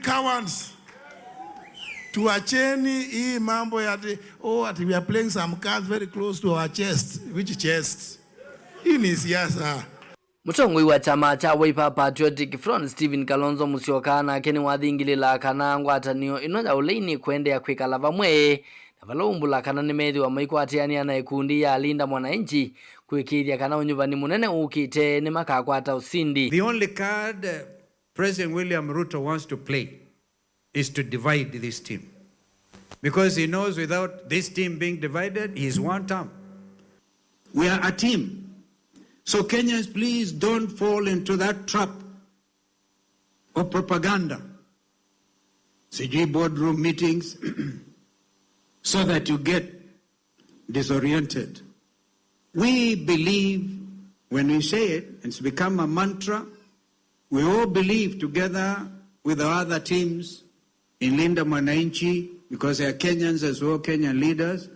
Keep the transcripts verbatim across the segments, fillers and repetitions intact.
Cowards. Tuacheni hii mambo ya ati, oh, ati we are playing some cards very close to our chest. Which chest? Hii ni siasa. Mũtongoi wa kyama kya Wiper Patriotic Front, Stephen Kalonzo Musyoka, nake nĩwathingĩlĩla kana ngwatanĩo ĩno ya ũlei nĩkũendeea kwĩkala vamwe, na vala ũmbũla kana nĩmethĩwa maikwatĩanĩa na ĩkundi ya Linda Mwananchi kũĩkĩĩthya kana ũnyuvani mũnene ũkĩte nĩmakakwata ũsindi. The only card, uh, President William Ruto wants to play is to divide this team. Because he knows without this team being divided, he is one term. We are a team. So Kenyans, please don't fall into that trap of propaganda. Sijui boardroom meetings, so that you get disoriented. We believe, when we say it, it's become a mantra, we all believe together with our other teams in Linda Mwananchi, because they are Kenyans as well, Kenyan leaders,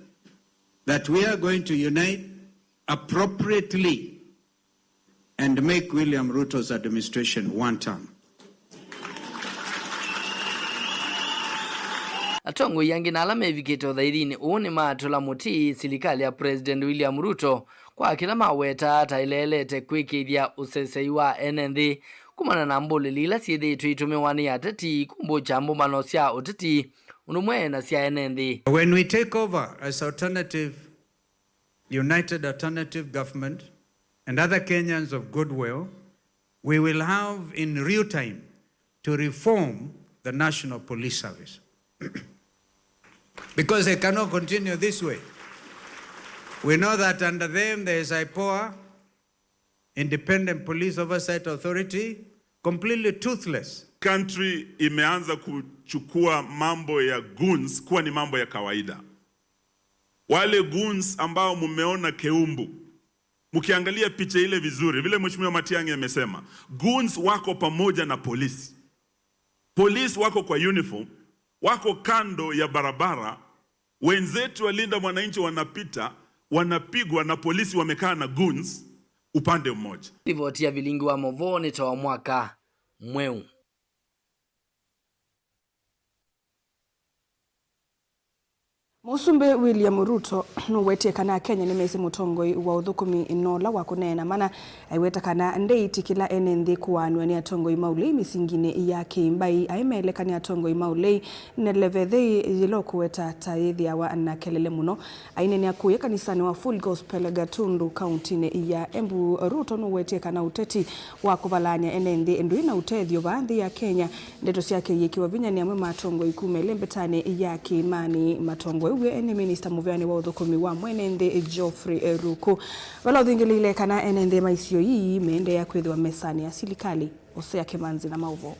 that we are going to unite appropriately and make William Ruto's administration one term. Atongoi angĩ na ala mevikĩte ũthaithinĩ ũũ nĩmatũla mũtĩ silikalĩ ya President William Ruto kwa kĩla mawetaa ta ĩleelete kwĩkĩĩthya ũsesei wa ene nthĩ kumana na mbũlĩli ila syĩthĩĩtwe itũmĩwa nĩ ateti kumbũkya mbũmbano sya ũteti ũndũ ũmwe na sya ene nthĩ. When we take over as alternative United Alternative Government and other Kenyans of goodwill, we will have in real time to reform the National Police Service. Because they cannot continue this way. We know that under them there is IPOA, Independent Police Oversight Authority, completely toothless. Country imeanza kuchukua mambo ya goons kuwa ni mambo ya kawaida. Wale goons ambao mumeona Keumbu, mkiangalia picha ile vizuri, vile Mheshimiwa Matiang'i amesema, goons wako pamoja na polisi. Polisi wako kwa uniform, wako kando ya barabara. Wenzetu wa Linda Mwananchi wanapita, wanapigwa na polisi wamekaa na goons upande mmoja. Livoti ya vilingi wa movoo nĩ ta wa mwaka mweu. Mũsumbĩ William Ruto nũwetie kana Akenya nĩmesĩ mũtongoi wa ũthũkũmi na ũla wa kũneena mana, aiweta kana ndeitikĩla ene nthĩ kũaanw'a nĩ atongoi ma ũlei mĩsinginĩ ya kĩmbai. Aimeleka nĩ atongoi ma ũlei nĩ levethei yĩla ũkũweta ta yĩthĩawa na kelele mũno. Aineenea kũya kanisanĩ wa Full Gospel Gatundu, kauntinĩ ya Embu, Ruto nũwetie kana ũteti wa kũvalaany'a ene nthĩ ndwĩ na ũtethyo vaa nthĩ ya Kenya. Ndeto syake iyĩkĩwa vinya nĩ amwe ma atongoi kuma ĩlembetanĩ ya kĩĩmanĩ. Matongoi w'o nĩ minista mũveanĩ wa ũthũkũmi wa mwene nthĩ Geoffrey Ruku, vala ũthingĩlĩile kana ene nthĩ ma isio ii meendeea kwĩthĩwa mesanĩ ya silikalĩ. Hosea Kĩmanzi na maũvoo.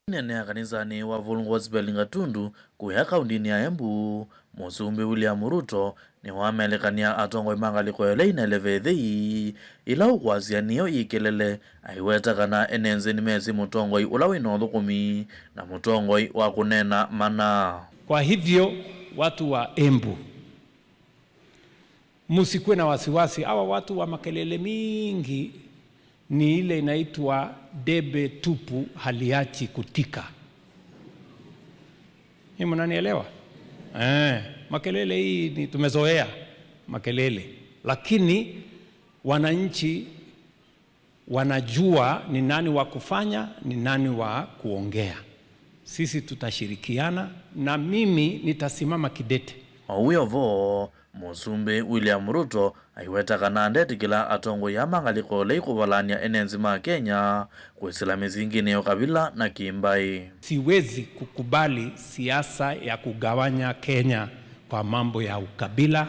Aineenea kanisanĩ wa Full Gospel Gatundu kũya kauntinĩ ya Embu, Mũsumbĩ William Ruto nĩwamelekany'a atongoi ma ngalĩko ya ũlei na levethei ĩla ũkwasya nĩyo yĩ kelele, aiweta kana ene nthĩ nĩmesĩ mũtongoi ũla wĩ na ũthũkũmi na mũtongoi wa kũneena mana. Kwa hivyo, watu wa Embu, msikuwe na wasiwasi, hawa watu wa makelele mingi ni ile inaitwa debe tupu haliachi kutika. Ni mnanielewa? Eh, makelele hii ni tumezoea makelele. Lakini wananchi wanajua ni nani wa kufanya, ni nani wa kuongea. Sisi tutashirikiana na mimi nitasimama kidete. O wĩ o vo, Mũsumbĩ William Ruto aiweta kana ndetĩkĩla atongoi aa ma ngalĩko ũlei kũvalany'a ene nthĩ ma Kenya kwĩsĩla mĩsinginĩ ya ũkavila na kĩmbaĩ. Siwezi kukubali siasa ya kugawanya Kenya kwa mambo ya ukabila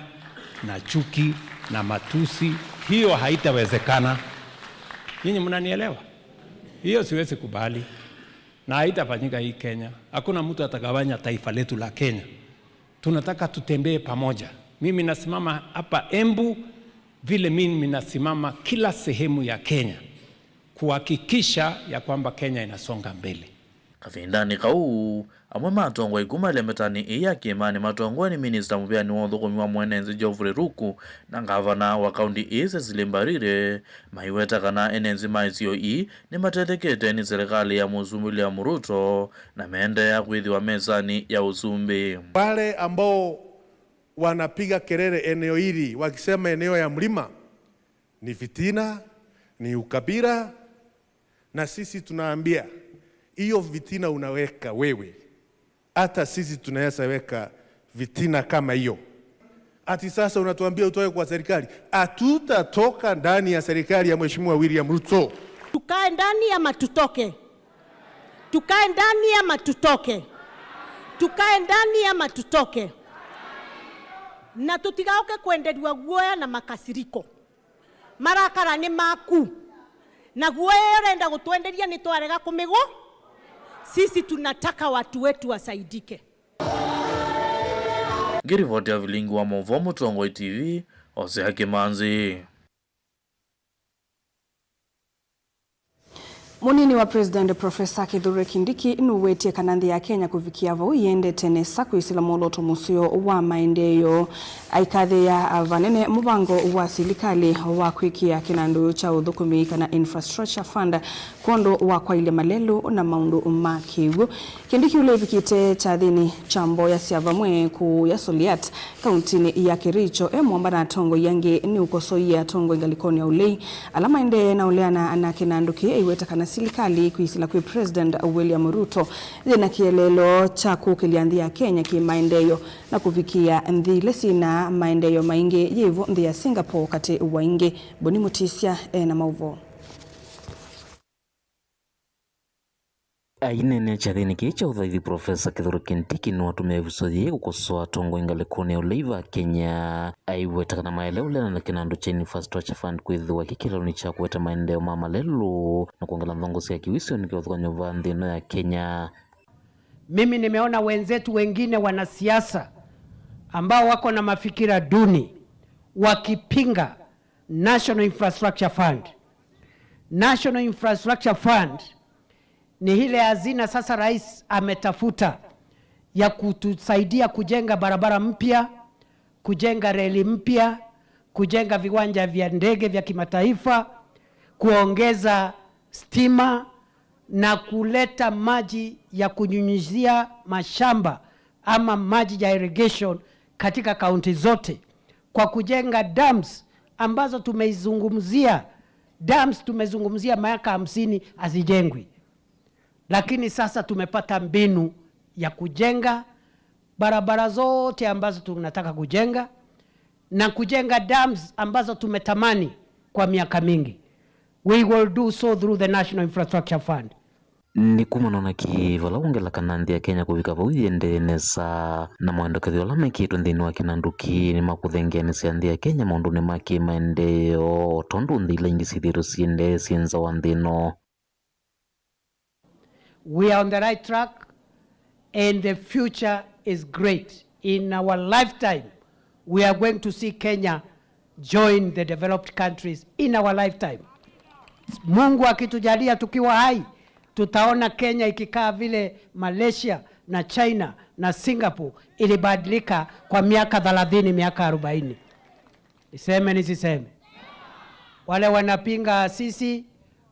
na chuki na matusi. Hiyo haitawezekana. Nyinyi mnanielewa? Hiyo siwezi kubali. Na haitafanyika hii Kenya. Hakuna mtu atagawanya taifa letu la Kenya. Tunataka tutembee pamoja. Mimi nasimama hapa Embu vile mimi nasimama kila sehemu ya Kenya kuhakikisha ya kwamba Kenya inasonga mbele. Kavindanĩ kau, amwe ma atongoi kuma ĩlemetanĩ ĩĩ ya kĩĩmanĩ matongoe nĩ minista mũvĩanĩ wa ũthũkũmi wa mwene nthĩ Geoffrey Ruku na ngavana wa kaunti ĩĩ Cecily Mbarire maiweta kana ene nthĩ ma isio ii nĩmatethekete nĩ serikali ya Mũsumbĩ William Ruto na meendeea kwĩthĩwa mesanĩ ya ũsumbĩ. Wale ambao wanapiga kelele eneo hili wakisema eneo ya mlima ni fitina, ni ukabila, na sisi tunaambia, hiyo fitina unaweka wewe, hata sisi tunaweza weka fitina kama hiyo. Ati sasa unatuambia utoke kwa serikali? Hatutatoka ndani ya serikali ya Mheshimiwa William Ruto. Tukae ndani ama tutoke? Tukae ndani ama tutoke? Tukae ndani ama tutoke? Na tũtigaũke kwenderwa guoya na makasiriko. Marakara nĩ maku. Na guoya ĩyo ũrenda gũtwenderia nĩtwarega kũmĩgũ. Sisi tunataka watu wetu wasaidike. Ngĩrivoti ya vilingi wa maũvoo Mũtongoi T V, Hosea Kĩmanzi. Mũnini wa President Professor Kithure Kindiki nũwĩtie kana nthĩ ya Kenya kũvikĩa vau ĩendete nesa kwĩsĩla mwolooto mũseo wa maendeeo. Aikathĩĩa vanene mũvango wa silikalĩ wa kwĩkĩa kĩnandũ kya ũthũkũmi kana infrastructure fund kwondũ wa kwaĩlya malelũ na maũndũ ma kĩw'ũ. Kindiki ũla ũvikĩte kyathĩnĩ kya mboya sya vamwe kũũya Soliat, kauntinĩ ya Kericho, e mũamba na atongoi angĩ, nĩũkosoie atongoi ngalĩkonĩ ya ũlei ala maendee na ũleana na kĩnandũ kĩĩ, aiweta kana silikalĩ kwĩsĩla kwĩ President William Ruto yĩna kĩeleelo kya kũkĩlya nthĩ ya Kenya kĩ maendeeo na kũvikĩa nthĩ ila syĩna maendeeo maingĩ yĩvo nthĩ ya Singapore katĩ wa ingĩ. Boni Mutisya ena maũvoo. Aineenea kyathĩnĩ kĩĩ kya ũthaithi, Professor Kithure Kindiki nĩwatũmĩa ĩvuso yĩĩ kũkosoa atongoi ngalĩkonĩ ya ũlei va Kenya, aiweta kana maĩle ũleana na kĩnandũ kya Infrastructure Fund kwĩthĩwa kĩ kĩeleelonĩ kya kũete maendeeo ma malelũ na kwongela nthongo sya kĩwĩsĩ nĩ kĩvathũkany'o va nthĩ ĩno ya Kenya. Mimi nimeona wenzetu wengine wanasiasa ambao wako na mafikira duni wakipinga National Infrastructure Fund. National Infrastructure Fund ni ile hazina sasa rais ametafuta ya kutusaidia kujenga barabara mpya, kujenga reli mpya, kujenga viwanja vya ndege vya kimataifa, kuongeza stima na kuleta maji ya kunyunyizia mashamba ama maji ya irrigation katika kaunti zote kwa kujenga dams ambazo tumeizungumzia. Dams tumezungumzia miaka hamsini hazijengwi, lakini sasa tumepata mbinu ya kujenga barabara zote ambazo tunataka kujenga na kujenga dams ambazo tumetamani kwa miaka mingi. We will do so through the National Infrastructure Fund. Nĩ kumana na kĩ vala wongela kana nthĩ ya Kenya kũvika vau yĩendee nesa na maendekethyo ala mekĩĩtwe nthĩnĩ wa kĩnandũ kĩĩ nĩ makũthengeanĩsya nthĩ ya Kenya maũndũnĩ ma kĩmaendeeo, o tondũ nthĩ ila ingĩ syĩthĩĩtwe syĩendee syĩ nza wa nthĩ ĩno. We are on the right track and the future is great. In our lifetime, we are going to see Kenya join the developed countries in our lifetime. Mungu akitujalia tukiwa hai, tutaona Kenya ikikaa vile Malaysia na China na Singapore ilibadilika kwa miaka thelathini, miaka arobaini. Niseme nisiseme? Wale wanapinga sisi,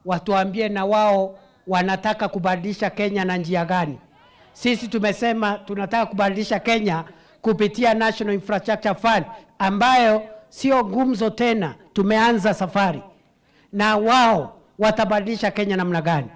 watuambie na wao wanataka kubadilisha Kenya na njia gani. Sisi tumesema tunataka kubadilisha Kenya kupitia National Infrastructure Fund, ambayo sio gumzo tena, tumeanza safari. Na wao watabadilisha Kenya namna gani?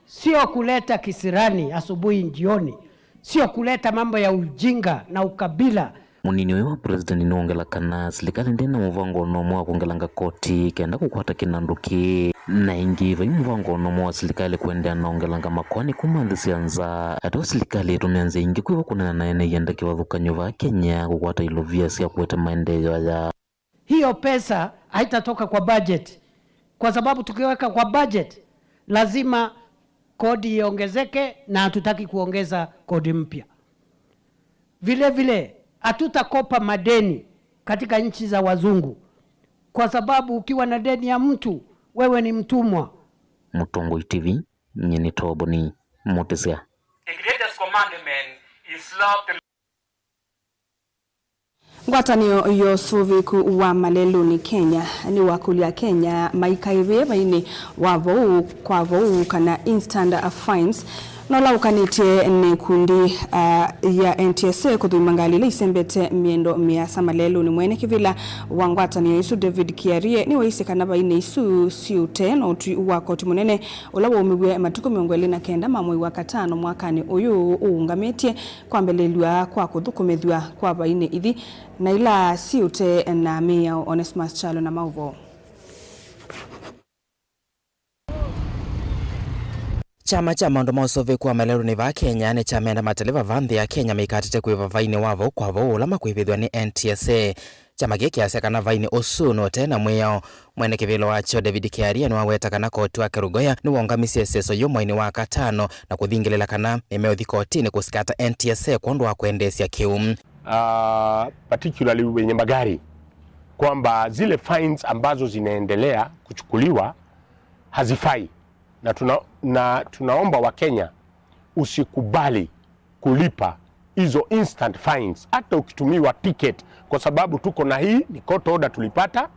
Sio kuleta kisirani asubuhi jioni, sio kuleta mambo ya ujinga na ukabila. Mũnini ũyũ wa president nĩwongela kana silikalĩ ndĩna mũvango ona ũmwe wa kwongelanga koti kenda kũkwata kĩnandũ kĩĩ. Na ĩngĩ, vai mũvango ona ũmwe wa silikalĩ kũendeea na ongelanga makoani kuma nthĩ sya nza. Ateo silikalĩ ĩtũmĩa nzĩa ingĩ kwĩva kũneena na ene ianda kĩvathũkany'o va Kenya kũkwata ilovia sya kũete maendeeo aya. Hiyo pesa haitatoka kwa budget, kwa sababu tukiweka kwa budget, lazima kodi iongezeke, na hatutaki kuongeza kodi mpya. Vile vile, hatutakopa madeni katika nchi za wazungu, kwa sababu ukiwa na deni ya mtu, wewe ni mtumwa. Mũtongoi T V, nyie nĩ Toboni Mũtĩsya. The greatest commandment is love the Ngwatanĩo ya ũsũvĩku wa malelũnĩ Kenya nĩwakũlya Akenya maikaĩvĩe vainĩ wa vau kwa vau kana instant fines, na ũla ũkanĩtye nĩ ikundi, ah, ya N T S A kũthũima ngalĩ ila isembete mĩendo mĩasa malelũnĩ. Mwene kĩvĩla wa ngwatanĩo ĩsu David Kiarie nĩwaisye kana vainĩ isu siũte na ũtwi wa koti mũnene ũla waumĩw'e matukũ mĩongo ĩlĩ na kenda ma mwei wa katano mwakanĩ ũyũ ũũngamĩtye kwambĩlĩlw'a kwa kũthũkũmĩthw'a kwa vainĩ ithi na ila siũte na mĩao. Onesmus Kyalo na maũvoo. Kyama kya maũndũ ma ũsũvĩku wa malelũnĩ vaa Kenya nĩkyamenda mateleva va nthĩ ya Kenya maikatĩte kwĩva vainĩ wa vau kwa vau ũla makwĩvĩthw'a nĩ N T S A. Kyama kĩĩ kĩasya kana vainĩ ũsu nũte na mwĩao. Mwene kĩvĩla wakyo David Kiarie nĩwaweta kana koti wa Kerugoya nĩwaũngamisye ĩseso yĩu mweinĩ wa katano na kũthingĩlĩla kana nĩmeũthi kotinĩ kũsikata N T S A kwondũ wa kwendeesya kĩu. Ah, particularly wenye magari, kwamba zile fines ambazo zinaendelea kuchukuliwa hazifai, na tuna-, na tunaomba Wakenya usikubali kulipa hizo instant fines, hata ukitumiwa ticket, kwa sababu tuko na hii ni court order tulipata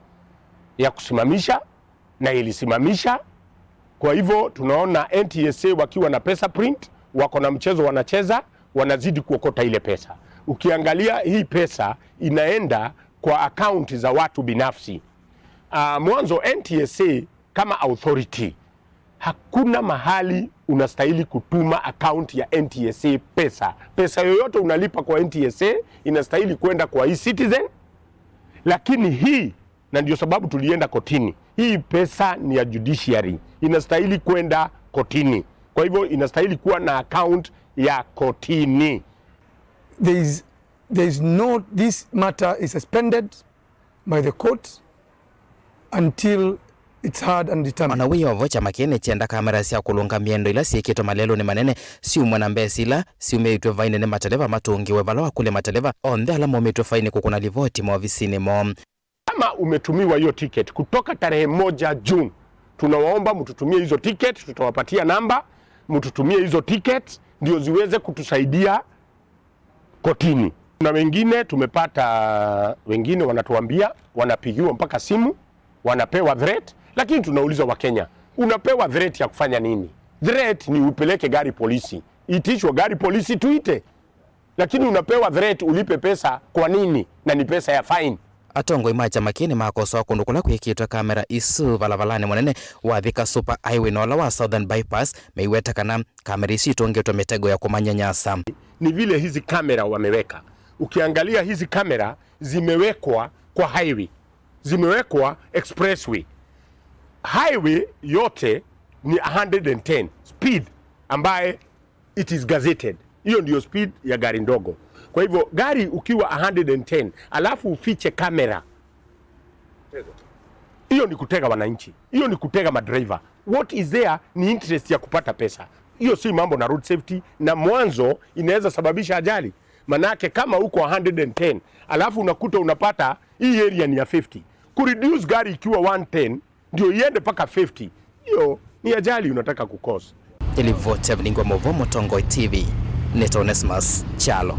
ya kusimamisha na ilisimamisha. Kwa hivyo tunaona N T S A wakiwa na pesa print, wako na mchezo wanacheza, wanazidi kuokota ile pesa. Ukiangalia hii pesa inaenda kwa akaunti za watu binafsi. Ah, mwanzo N T S A kama authority, hakuna mahali unastahili kutuma account ya N T S A pesa. Pesa yoyote unalipa kwa N T S A inastahili kwenda kwa eCitizen, lakini hii, na ndio sababu tulienda kotini, hii pesa ni ya judiciary, inastahili kwenda kotini. Kwa hivyo inastahili kuwa na account ya kotini. There is, there is no, this matter is suspended by the court until it's heard and determined. Ona wĩ o vo, kyama kĩĩ nĩkyenda kamera sya kũlũnga mĩendo ila syĩkĩtwe malelũnĩ manene syumwe na mbesa ila syumĩĩtw'e vainĩ nĩ mateleva matũngĩwe vala wakũlya mateleva onthe ala maumĩtw'e vainĩ kũkũna livoti maovisinĩ moo. Kama umetumiwa hiyo ticket kutoka tarehe moja June, tunawaomba mtutumie hizo ticket, tutawapatia namba, mtutumie hizo ticket ndio ziweze kutusaidia kotini. Na wengine tumepata, wengine wanatuambia wanapigiwa mpaka simu, wanapewa threat, lakini tunauliza Wakenya, unapewa threat ya kufanya nini? Threat ni upeleke gari polisi, itishwe gari polisi tuite, lakini unapewa threat ulipe pesa kwa nini? Na ni pesa ya fine. Atongoi ma kyama kĩĩ nĩmakosoa kũndũ kũla kwĩkĩtwe kamera isu valavalanĩ mũnene wa Thika Super Highway na ũla wa Southern Bypass, meiweta kana kamera isu itũngĩtwe mĩtego ya kũmanyanyasa. Ni vile hizi kamera wameweka. Ukiangalia hizi kamera zimewekwa kwa highway, zimewekwa expressway. Highway yote ni a hundred and ten speed ambaye it is gazetted. Hiyo ndio speed ya gari ndogo. Kwa hivyo gari ukiwa a hundred and ten alafu ufiche kamera, hiyo ni kutega wananchi, hiyo ni kutega madriver. What is there ni interest ya kupata pesa. Hiyo si mambo na road safety, na mwanzo inaweza sababisha ajali. Manake kama uko a hundred and ten alafu unakuta unapata hii area ni ya fifty, kureduce gari ikiwa one ten ndio iende mpaka fifty, hiyo ni ajali unataka kucause. Ĩlivoti ya vilingwa maũvoo Mũtongoi T V, nĩ Onesmus Kyalo.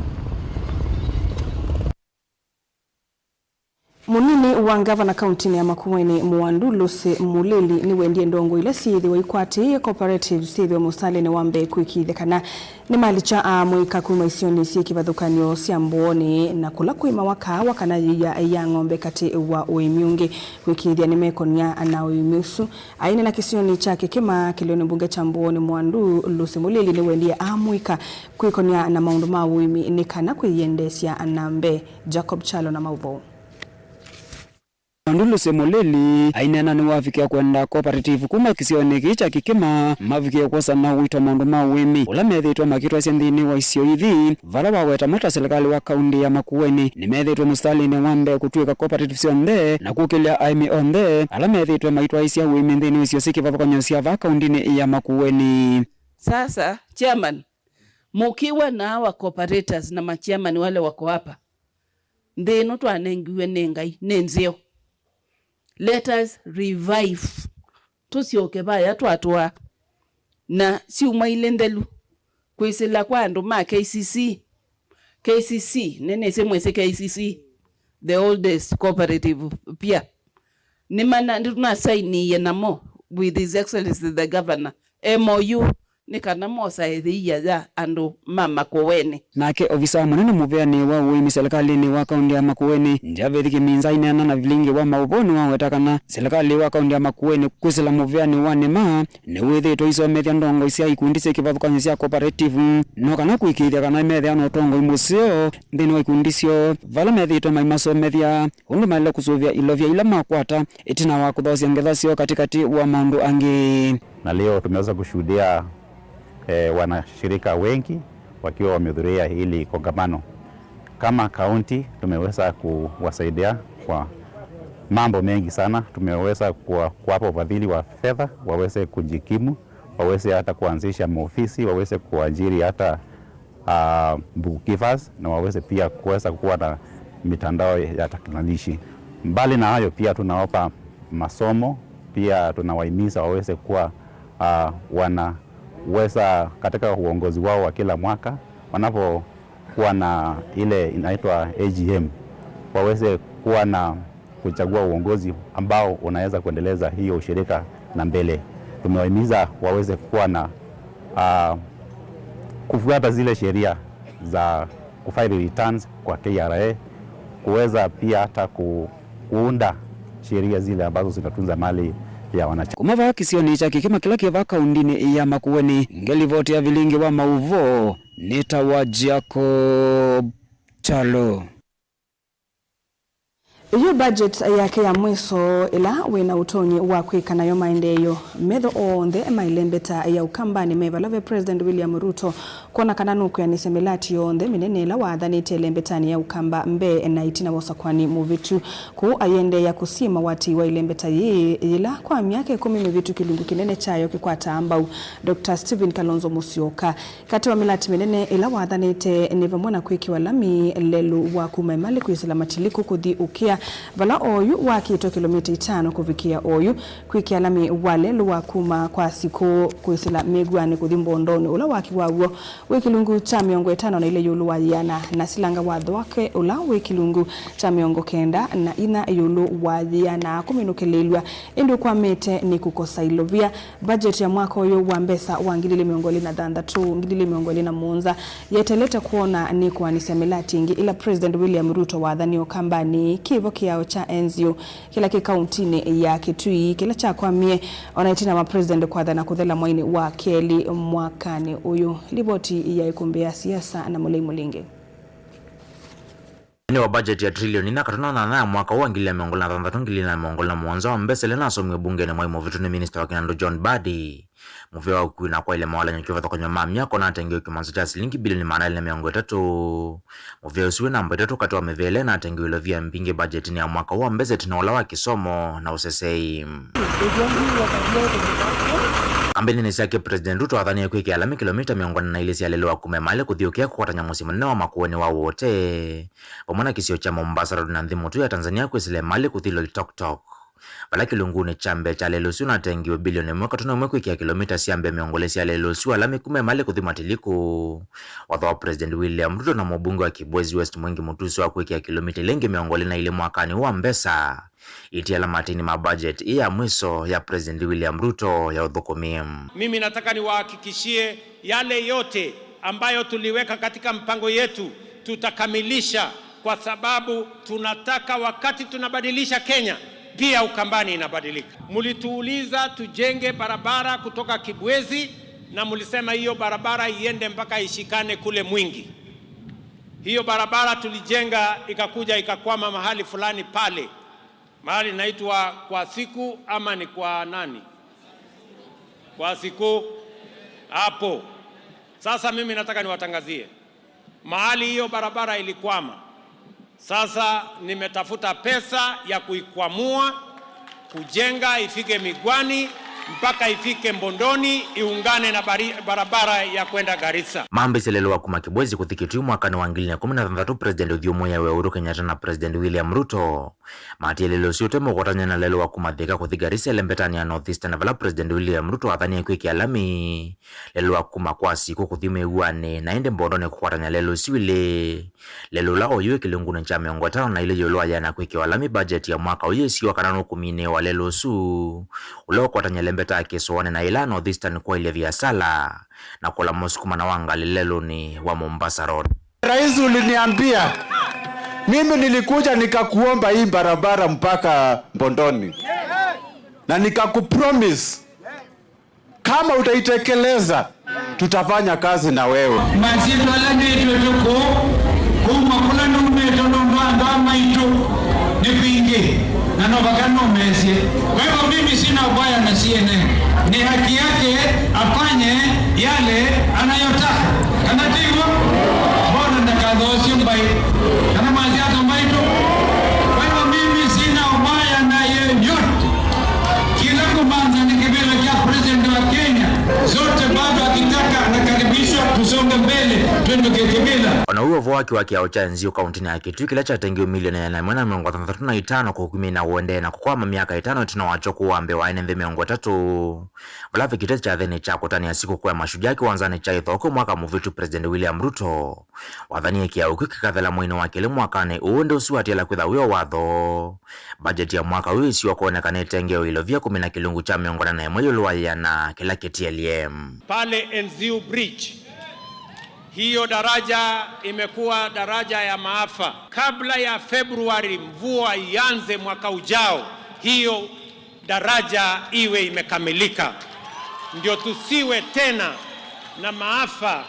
Mũnini wa ngavana kauntinĩ ya Makueni, Mwandu Lucy Mulili, nĩwendie ndongo ila syĩthĩwa ikwatĩĩe cooperatives syĩthĩwe mũstalĩnĩ wa mbee kũĩkĩĩthya kana nĩmalikya amũika kuma isionĩ syĩ kĩvathũkany'o sya Mbooni na kũla kwĩmawa kaawa kana yĩia ya ng'ombe katĩ wa ũĩmi ũngĩ, kũĩkĩĩthya nĩmekonia na ũĩmi ũsu. Aineena kĩsionĩ kya Kĩkĩma kĩlĩonĩ mbunge kya Mbooni, Mwandu Lucy Mulili nĩwendie amũika kwĩkonia na maũndũ ma ũĩmi nĩ kana kwĩyendeesya na mbee. Jacob Kyalo na maũvoo. Mwandu Lucy Mulili aineena nĩwavikĩa kwenda cooperative kuma kĩsionĩ kĩĩ kya Kĩkĩma mavikĩe kwosana ũito maũndũ ma ũĩmi ũla methĩĩtwe makĩtwaisya nthĩnĩ wa isio ithi, vala waweta mata silikalĩ wa kaunti ya Makueni nĩmethĩĩtwe mũstalĩnĩ wa mbee kũtw'ĩka cooperative syonthe na kũkĩlya aĩmi onthe ala methĩĩtwe maitwaisya ũĩmi nthĩnĩ wa isio syĩ kĩvathũkany'o sya vaa kauntinĩ ya Makueni. Sasa, chairman, mkiwa na hawa cooperators na machairman wale wako hapa, nthĩ ĩno twanengiwe nĩ Ngai nĩ nzeo. Let us revive. Tũsyoke vaya twatũa. Na syumwa ilĩ nthelu, kwĩsĩla kwa andũ ma K C C, K C C, nĩnĩsĩ mwĩsĩ K C C, the oldest cooperative pia, nĩmana-, nĩtũnasainiie namo with His Excellency the Governor M O U, nĩ kana mosae ĩia ya andũ ma Makueni. Nake ovisa mũnene mũveanĩ wa ũĩmi silikalĩnĩ wa kaũntĩ ya Makueni, Javeth Kĩminza, aineena na vilingi wa maũvoo nĩwaweta kana silikalĩ wa kaũntĩ ya Makueni kwĩsĩla mũveanĩ wa nĩma nĩwĩthĩĩtwe isomethya ndongoi sya ikundi syĩ kĩvathũkany'o sya cooperative, no kana kũĩkĩĩthya kana meethĩawa na ũtongoi mũseo nthĩnĩ wa ikundi syoo, vala methĩĩtwe maimasomethya ũndũ maĩle kũsũvĩa ilovia ila makwata ĩtina wa kũthoosya ngetha syoo katĩkatĩ wa maũndũ angĩ. Na leo tumeweza kushuhudia, eh, wanashirika wengi wakiwa wamehudhuria hili kongamano. Kama kaunti tumeweza kuwasaidia kwa mambo mengi sana. Tumeweza kuwa-, kuwapa ufadhili wa fedha waweze kujikimu, waweze hata kuanzisha maofisi, waweze kuajiri hata, ah, bookkeepers, na waweze pia kuweza kuwa na mitandao ya teknolojia. Mbali na hayo, pia tunawapa masomo, pia tunawahimiza waweze kuwa, ah, wanaweza katika uongozi wao wa kila mwaka, wanapokuwa na ile inaitwa A G M, waweze kuwa na kuchagua uongozi ambao unaweza kuendeleza hiyo ushirika na mbele. Tumewahimiza waweze kuwa na, ah, kufuata zile sheria za kufile returns kwa K R A, kuweza pia hata ku-, kuunda sheria zile ambazo zinatunza mali ya wananchi. Kuma vaa kĩsionĩ kya Kĩkĩma kĩla kĩ vaa kaũndĩnĩ ya Makueni, ngelivoti ya vilingi wa maũvoo nĩ ta wa Jacob Kyalo. Yu budget yake ya mwiso ĩla wĩ na ũtonyi wa kwĩka nayo maendeeo. Metho onthe ma ĩlembeta ya Ũkambanĩ me vala ve President William Ruto kwona kana nũkwĩanĩsya mĩlati yonthe mĩnene ĩla waathanĩte ĩlembetanĩ ya Ũkamba mbee na ĩtina wa ũsakwani mũvĩtu. Kũu ayĩendeea kũsiĩma ũatĩĩi wa ĩlembeta yĩĩ yĩla kwa myaka ĩkũmi mĩvĩtu kĩlungu kĩnene kyayo kĩkwataa mbau Doctor Stephen Kalonzo Musyoka. Katĩ wa mĩlati mĩnene ĩla wathanĩte nĩ vamwe na kwĩkĩwa lami lelũ wa kuma Emali kwĩsĩla Matiliku kũthi Ũkĩa, vala oyu wakĩtwe kĩlomita itano kũvikĩa oyu, kwĩkĩa lami wa lelũ wa kuma kwa Sikũ kwĩsĩla Mĩguanĩ kũthi Mbondonĩ, ũla waki waw'o wĩ kĩlungu kya mĩongo ĩtano na ilĩ ĩũlũ wa yĩana, na silanga wa Thwake ũla wĩ kĩlungu kya mĩongo kenda na inya ĩũlũ wa yĩana kũminũkĩlĩlw'a, ĩndĩ ũkwamĩte nĩ kũkosa ilovia. Budget ya mwaka ũyũ wa mbesa wa ngili ili mĩongo ĩlĩ na thanthatũ, ngili ili mĩongo ĩlĩ na mũonza yeteelete kwona nĩkũanĩsya mĩlati ĩngĩ ĩla President William Ruto wathanie Ũkambanĩ, kĩvo kĩao kya Enzio kĩla kĩ kauntinĩ ya Kitui, kĩla kyakwamie ona ĩtina wa President kwathana kũthela mwainĩ wa kelĩ mwakanĩ ũyũ. Livoti ya ĩkũmbĩ ya siasa na Mũlei Mũlingi. Nthĩnĩ wa budget ya trilioni inya katono nyanya ya mwaka ũũ wa ngili ili na mĩongo ĩlĩ na thanthatũ, ngili ili na mĩongo ĩlĩ na mũonza wa mbesa ĩla nasomiwe mbungenĩ mwai mũvĩtu nĩ minista wa kĩnandũ John Mbadi, mũvĩa wa ũkui na kwaĩlya mawalany'o kĩvathũkany'o ma myako natengewe kĩmanza kya silingi bilioni maana elĩ na mĩongo ĩtatũ. Mũvĩa ũsu wĩ namba itatũ katĩ wa mĩvĩa ĩla ĩnatengewe ilovia mbingĩ budgetinĩ ya mwaka ũũ wa mbesa ĩtina ũla wa kĩsomo na ũseseei. Kambenĩnĩ syake, President Ruto athanie kwĩkĩa lami kĩlomita mĩongo ĩna na ilĩ sya lelũ wa kuma Emali kũthi Ũkĩa kũkwatany'a mũsyĩ mũnene wa Makueni wa Wote vamwe na kĩsio kya Mombasa Road na nthĩ mũtũi ya Tanzania kwĩsĩla Emali kũthi Loitoktok, vala kĩlungunĩ kya mbee kya lelũ ũsu natengiwe bilioni ĩmwe katono ĩmwe kwĩkĩa kĩlomita sya mbee mĩongo ĩlĩ sya lelũ ũsu wa lami kuma Emali kũthi Matiliku. Watho wa President William Ruto na mũbunge wa Kibwezi West Mwengi Mutusu wa kwĩkĩa kĩlomita ila ingĩ mĩongo ĩlĩ na ilĩ mwakanĩ ũũ wa mbesa, itiala matĩni ma budget ĩĩ ya mwiso ya President William Ruto ya ũthũkũmi. Mimi nataka niwahakikishie yale yote ambayo tuliweka katika mpango yetu tutakamilisha, kwa sababu tunataka wakati tunabadilisha Kenya, pia Ukambani inabadilika. Mlituuliza tujenge barabara kutoka Kibwezi na mlisema hiyo barabara iende mpaka ishikane kule Mwingi. Hiyo barabara tulijenga ikakuja ikakwama mahali fulani pale. Mahali inaitwa Kwa Siku ama ni kwa nani? Kwa Siku. Hapo. Sasa mimi nataka niwatangazie. Mahali hiyo barabara ilikwama. Sasa nimetafuta pesa ya kuikwamua, kujenga ifike Migwani. mpaka ifike Mbondoni, iungane na bari-, barabara ya kwenda Garissa. Mambĩsye lelũ wa kuma Kibwezi kũthi Kitui mwakanĩ wa ngili ilĩ na ĩkũmi na thanthatũ, President ũthyũmũĩawe Uhuru Kenyatta na President William Ruto. Maatĩĩe lelũ ũsu ũte mũkũatany'a na lelũ wa kuma Thika kũthi Garissa ĩlembetanĩ ya North Eastern, vala President William Ruto athanie kwĩkĩa lami lelũ wa kuma kwa Siku kũthi Mĩw'anĩ, na ĩndĩ Mbondoni kũkwatany'a lelũ isu ilĩ. Lelũ ũla oyu wĩ kĩlungunĩ kya mĩongo ĩtano na ilĩ ĩũlũ wa yĩana kwĩkĩwa lami. Bajeti ya mwaka ũyũ ĩsiwa kana nũkũminĩĩwa lelũ ũsu ũla ũkwatany'a ĩlembeta ya Kĩsũanĩ na ĩla North Eastern kwaĩlya viasala na kũla mũsukumano wa ngalĩ lelũnĩ wa Mombasa Road. Rais, uliniambia, mimi nilikuja nikakuomba hii barabara mpaka Mbondoni. Na nikakupromise, kama utaitekeleza, tutafanya kazi na wewe. Masyĩtwa ala nĩtwĩtwe kũu, kuma kũla numĩte nũndũ andũ a maitũ nĩ kwingĩ, na no vaka nũmesye. Kwa hivyo mimi sina ubaya na C N A. Ni haki yake afanye yale anayotaka. Kana ti hivyo? Mbona ndakathoosye mbaĩ? Kana masyĩtwa maitũ? Kwa hivyo mimi sina ubaya na yeyote. Kĩla ngũmantha nĩ kĩvĩla kya president wa Kenya. Zote bado akitaka anakaribishwa, tusonge mbele, twendũke kĩvĩla. O na ũu ũvoo wa kĩwa kĩao kya N G O kauntinĩ ya Kitui kĩla kyatengiwe milioni ĩana ĩmwe na mĩongo thanthatũ na itano kũkumya na ũendee na kũkwama myaka ĩtano ĩtina wakyo kũũa mbee wa ene nthĩ mĩongo ĩtatũ. Vala vikite kyathĩnĩ kya kũtanĩa sikũkũ ya Mashujaa kĩwanzanĩ kya Ithokwe mwaka mũvĩtu, President William Ruto wathanie kĩao kĩu kĩkathela mweinĩ wa kelĩ mwakanĩ ũũ, ĩndĩ ũsu watiala kwĩtha wĩ o watho. Bajeti ya mwaka ũyũ ĩsiwa kwoneka nĩtengewe ilovia kũmina kĩlungu kya mĩongo ĩna na ĩmwe ĩũlũ wa ĩana kĩla kĩtielye. Pale N Z U Bridge, hiyo daraja imekuwa daraja ya maafa. Kabla ya Februari mvua ianze mwaka ujao, hiyo daraja iwe imekamilika, ndio tusiwe tena na maafa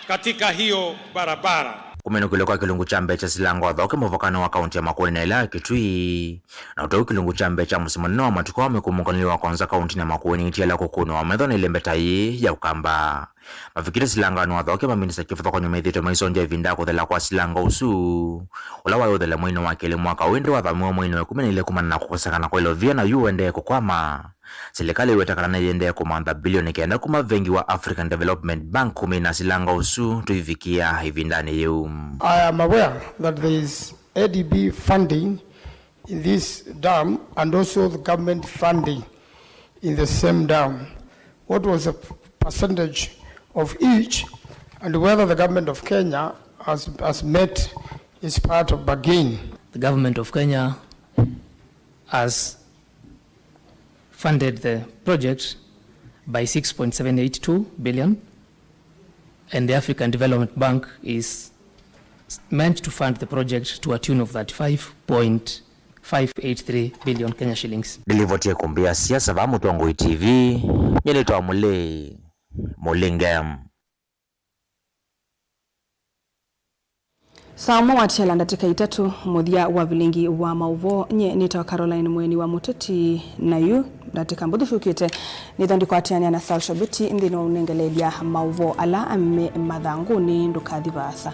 katika hiyo barabara. Kũminũkĩlwa kwa kĩlungu kya mbee kya silanga ũthoke mũvakanĩ wa kaunti ya Makueni na ĩla ya Kitui, na ũtau kĩlungu kya mbee kya mũsyĩ mũnene wa matukũ wa mĩkũmũkanĩlyo wa Konza kauntinĩ ya Makueni itiala kũkũnwa metho nĩ ĩlembeta yĩĩ ya Ũkamba. Mavikite silanganĩ wa ũthoke maminista kĩvathũkany'o methĩĩtwe maisongya ĩvinda ya kũthela kwa silanga ũsu, ũla waĩ ũthele mweinĩ wa kelĩ mwaka ũũ, ĩndĩ wathamiwe mweinĩ wa ĩkũmi na ilĩ kumana na kũkosekana kwa ilovia, na yu ũendee kũkwama. Silikalĩ ĩweta kana nĩyĩendee kũmantha bilioni kenda kuma vengi wa African Development Bank kũmina silanga ũsu tũivikĩa ĩvindanĩ yĩu. I am aware that there is A D B funding in this dam and also the government funding in the same dam. What was the percentage of each, and whether the government of Kenya has, has met its part of bargain? The government of Kenya has funded the project by six point seven eight two billion, and the African Development Bank is meant to fund the project to a tune of thirty-five point five eight three billion Kenya shillings. Ndilivotie kumbia siasa va Mũtongoi T V, nyie nĩtwa Mũlĩ Mũlinge. Saa ũmwe watiala ndatĩka itatũ mũthya wa vilingi wa maũvoo, nyie nĩtawa Caroline Mweni wa Mũteti, na yu ndatĩka mbũthũ syũkĩte nĩtho ndikwatĩanĩa na Sal Shobiti nthĩnĩ wa ũnengeleelya maũvoo ala me mathangũnĩ. Ndũkathi vaasa.